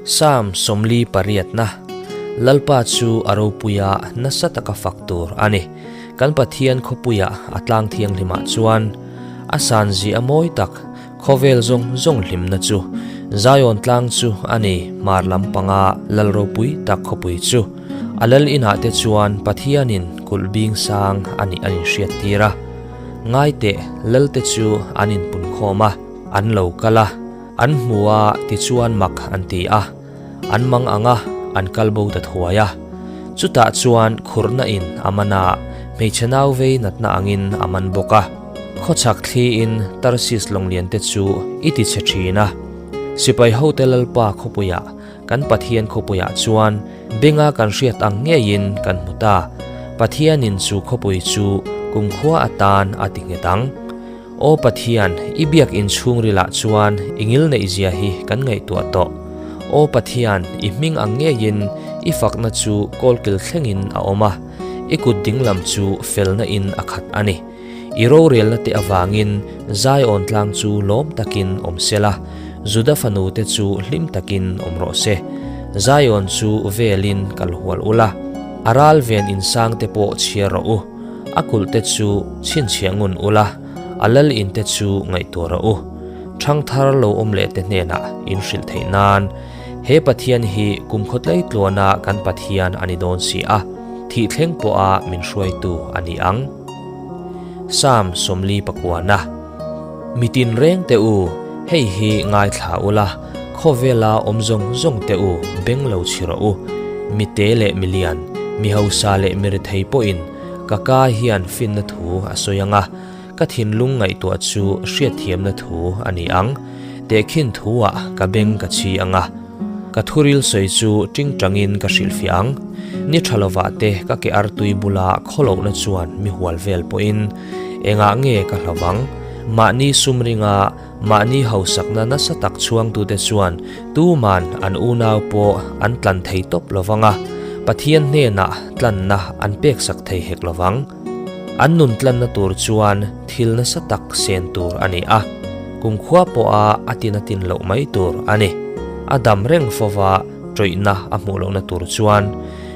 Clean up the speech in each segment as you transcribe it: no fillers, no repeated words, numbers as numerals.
Psalm 48 na, Lalpa chu a ropuia nasa taka fak tur a ni. Kan Pathian khawpuia a tlang thianghlimah chuan a sanzi a mawi tak khawvel zawng zawng hlimna chu Zion tlang chu a ni, hmar lam panga lal ropui tak khawpui chu. A lal inah te chuan Pathianin kulh bing sang a nih an inhriat tir a. Ngai teh, lalte chu an inpunkhawm a, an lo kal a, an hmu a tichuan mak an ti a, an mang ang a, an kal bo ta thuai a. Chutah chuan khurhna in a man a, hmeichhe nau vei natna angin a man bawk a. Khawchhak thliin Tarsis lawnglian te chu i ti chhe thin a. Sipai hote Lalpa khawpuiah, kan Pathian khawpuiah chuan benga kan hriat ang ngeiin kan hmu ta. Pathianin chu khawpui chu kumkhua atan a ti nghet ang. Aw Pathian, i biak inchhungrilah chuan i ngil neihzia hi kan ngaihtuah tawh. Aw Pathian, i hming ang ngeiin i fakna chu kawlkil thlengin a awm a, i kut dinglam chu felna in a khat a ni. I rorelna te avangin Zion tlang chu lawm takin awm sela, Juda fanu te chu hlim takin awm rawh se. Zion chu velin kal hual ula, a ral ven insang te pawh chhiar rawh u. A kulh te chu chhinchhiah ngun ula, a lal in te chu ngaihtuah rawh u. Thangthar lo awm leh te hnenah in hrilh theih nan, he Pathian hi kum khawtlei tluana kan Pathian a ni dawn si a, thih thleng pawha min hruaitu a ni ang. Psalm 49 Mitin reng te u, hei hi ngaithla ula, khawvela awm zawng zawng te u beng lo chhi rawh u. Mite leh milian, mi hausa leh mi rethei pawhin ka ka hian finna thu a sawi ang a, ka thinlung ngaihtuah chu hriatthiamna thu a ni ang. Tehkhin thuah ka beng ka chhi ang a, ka thuril sawi chu tingtangin ka hrilhfiah ang. Ni tha lovah te ka ke artui bula khawlohna chuan mi hual vel pawhin engah nge ka hlovang? Mahni sum ringa mahni hausakna nasa tak chhuangtute chuan tuman an unau pawh an tlan thei tawp lovang a, Pathian hnenah tlanna an peksak thei hek lovang. An nun tlanna tur chuan thil nasa tak sen tur a ni a, kumkhua pawha a tin a tin loh mai tur a ni. A dam reng fova tawihna a hmuh lohna tur chuan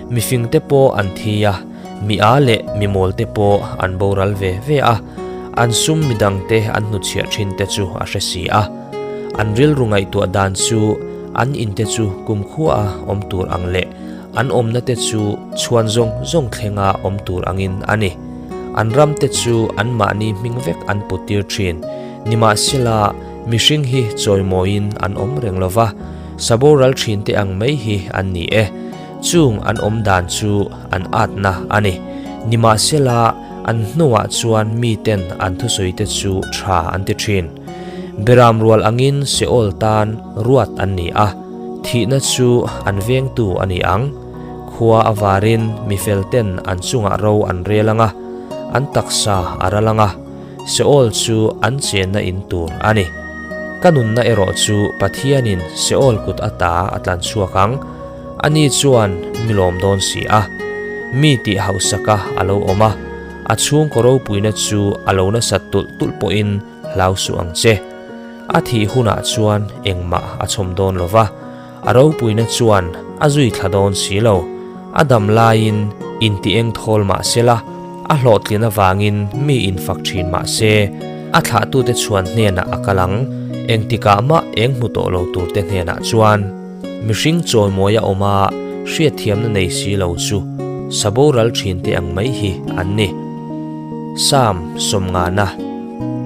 mifingte pawh an thi a, Mi a leh mi mawl te pawh an boral ve ve a, an sum midang te an hnuchhiah thin te chu a hre si a. An rilru ngaihtuah dan chu an in te chu kumkhua a awm tur ang leh an awmna te chu chhuan zawng zawng thlenga awm tur angin a ni. An ram te chu anmahni hming vek an put tir thin. Nimahsela, mihring hi chawimawiin an awm reng lova, sa boral thin te ang mai hi an ni e. Chung an awm dan chu an atna a ni. Nimahsela, an hnuah chuan miten an thusawite chu tha an ti thin. Beram rual angin Seol tan ruat an ni a, thihna chu an vengtu a ni ang. Khua a varin mi felten an chungah ro an rel ang a, an taksa a ral ang a, Seol chu an chenna in tur a ni. Ka nunna erawh chu Pathianin Seol kut ata a tlan chhuak ang. Ani chuan mi lawm dawn si a, mi tih hausaka a lo awm a, a chhungkaw ropuina chu a lo nasat tulh tulh pawhin hlau suh ang che. A thih hunah chuan engmah a chhawm dawn lo va, a ropuina chuan a zui thla dawn si lo. A dam laiin inti eng thawl mah sela, a hlawhtlin avangin mi infak thin mah se, a thlahtute chhuan hnenah a kal ang, engtikah mah eng hmu tawh lo turte hnenah chuan. Mihring chawimawi a awm a, hriatthiamna nei si lo chu sa boral thin te ang mai hi an ni. Psalm 50na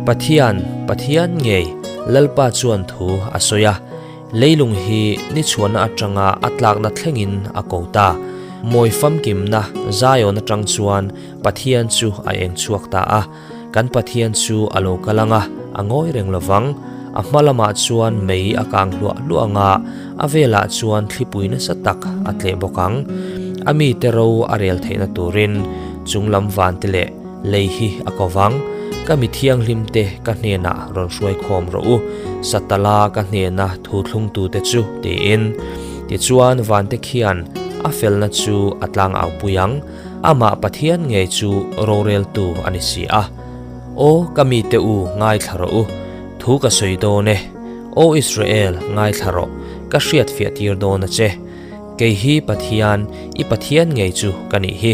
Pathian, Pathian ngei Lalpa chuan thu a sawi a, leilung hi ni chhuahna atanga a tlakna thlengin a ko ta. Mawi famkimna Zion atang chuan Pathian chu a eng chhuak ta a. Kan Pathian chu a lo kal ang a, a ngawi reng lo vang. A hma lamah chuan mei a kang hluah hluah ang a, a velah chuan thlipui nasa tak a tleh bawk ang. A mite ro a rel theihna turin chung lam vante leh lei hi a ko vang. Ka mi thianghlimte ka hnenah rawn hruai khawm rawh u, Satala ka hnena thu thlungtute chu, tiin. Tichuan vante khian a felna chu a tlang au pui ang. Amah Pathian ngei chu roreltu a ni si a. Aw ka mite u ngaithla rawh u, thu ka sawi dawn e. Aw Israel, ngaithla rawh, ka hriatfiah tir dawn a che. Kei hi Pathian, i Pathian ngei chu ka nih hi.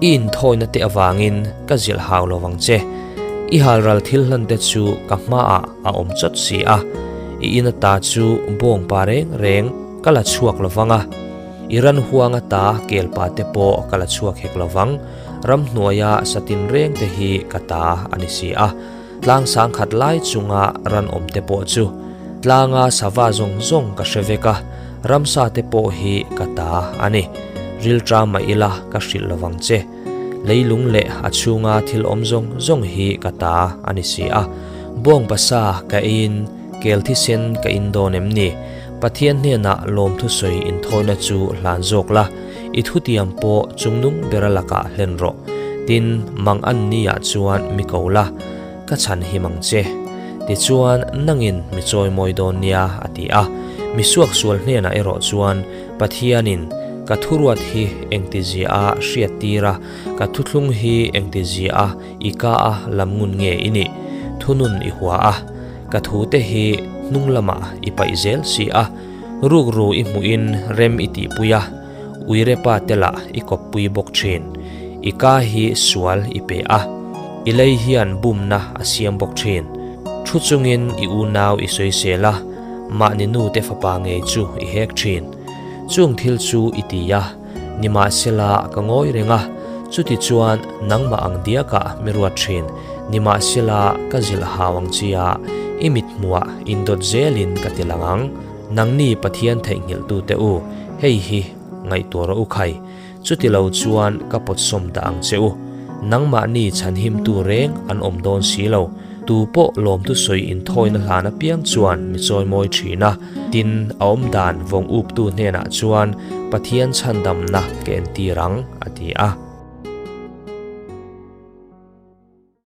I inthawina te avangin ka zilh hau lo vang che. I halral thil hlan te chu ka hmaah a awm chawt si a. I in ata chu bawngpa reng reng ka la chhuak lo vang a. I ran huang ata kelpa te pawh ka la chhuak hek lo vang. Ramhnuaia satin reng te hi ka ta a ni si a. Tlang sangkhat lai chunga ran awm te pawh chu tlanga sava zawng zawng ka hre vek a, ramsa te pawh hi ka ta a ni. Rilṭa mah ila ka hrilh lovang che. Leilung leh a chhunga thil awm zawng zawng hi ka ta a ni si a. Bawngpa sa ka eiin kel thisen ka in dawn em ni? Pathian hnenah lawmthusawi inthawina chu hlan zawk la, i thutiam pawh chungnung bera lakah hlen rawh. Tin, mang an niah chuan mi ko la, ka chhan him ang che. Tichuan, nangin mi chawimawi dawn nia, a ti a. Mi suaksual hnenah erawh chuan Pathianin, Ka thuruat hi engtizia a hriat tir a, ka thuthlung hi engtizia a i ka a lam ngun nge i nih? Thunun i hua a, ka thute hi hnung lamah i paih zel si a, rukru i hmuhin rem i tihpui a, Uirepa te lah i kawppui bawk thin. I ka hi sual i pe a, i lei hian bumna a siam bawk thin. Thu chungin i unau i sawisel a, mahni nu te fapa ngei chu i hek thin. Chung thil chu i ti a, nimahsela ka ngawi reng a, chutichuan nangmah ang diakah mi ruat thin, nimahsela ka zilh hau ang chia, i mithmuah indawt zelin ka ti lang ang. Nangni Pathian theihnghilhtute u, hei hi ngaihtuah rawh u khai, chuti lo chuan ka pawtsawm dah ang che u. Nangmahni chhanhimtu reng an awm dawn si lo, tu pawh lawmtu sawi inthawina hlan apiang chuan mi chawimawi thin a, tin, a awmdan vawng uptu hnenah chuan Pathian chhandamna ka entir ang, a ti a.